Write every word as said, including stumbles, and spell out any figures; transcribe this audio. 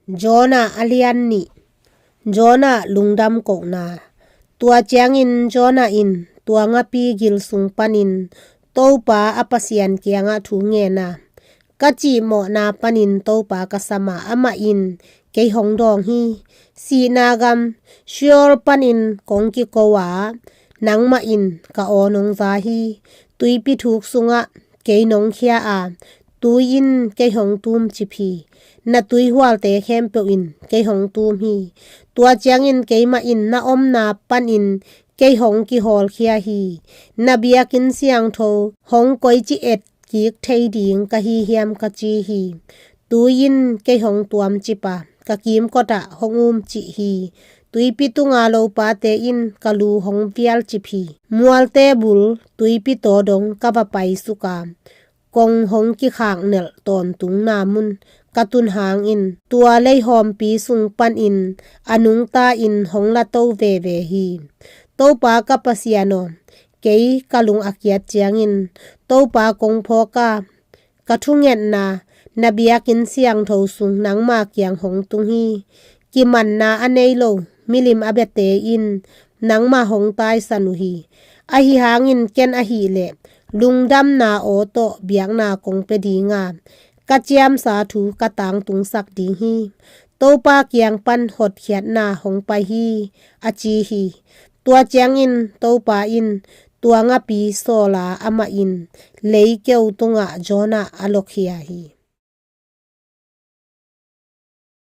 Jonah a lian nih. Jonah lungdam kohna. Tua ciangin Jonah in tua ngapi gil sung panin Topa a Pasian kiangah thu ngen a, "Ka cihmawhna panin Topa ka sam a, amah in kei hong dawng hi. Sihna gam Sheol panin kong kiko a, nangmah in ka aw nong za hi. Tuipi thuk sungah kei nong khia a, tui in kei hong tumcip hi. Na tuihualte khempeuh in kei hong tum hi. Tua ciangin keimah in na omna panin kei hong kihawlkhia hi. Na biakinn siangtho hong koici et kik thei ding ka hi hiam?" ka ci hi. "Tui in kei hong tuamcip a, ka kimkotah hong umcih hi. Tuipi tunga lopate in ka lu hong vialcip hi. Mualte bul tuipi taw dong ka va paisuk a, kong hong kikhaknelh tawntungna mun ka tun hangin tua leihawmpi sung panin a nungta-in hong lato veve hi. Topa ka Pasian aw, kei ka lung a kiat ciangin Topa kong phawk a, ka thungetna na biakinn siangtho sung nangma kiang hong tung hi. Kimanna a nei lo milim a biate in nangmah hong taisan uh hi. Ahi hangin ken ahih leh lungdamna aw tawh biakna kong pia ding a, ka ciamsa thu ka tangtungsak ding hi. Topa kiang pan hotkhiatna hong pai hi," a ci hi. Tua ciangin Topa in tua ngapi sawl a, amah in leikeu tungah Jonah a lokhia hi.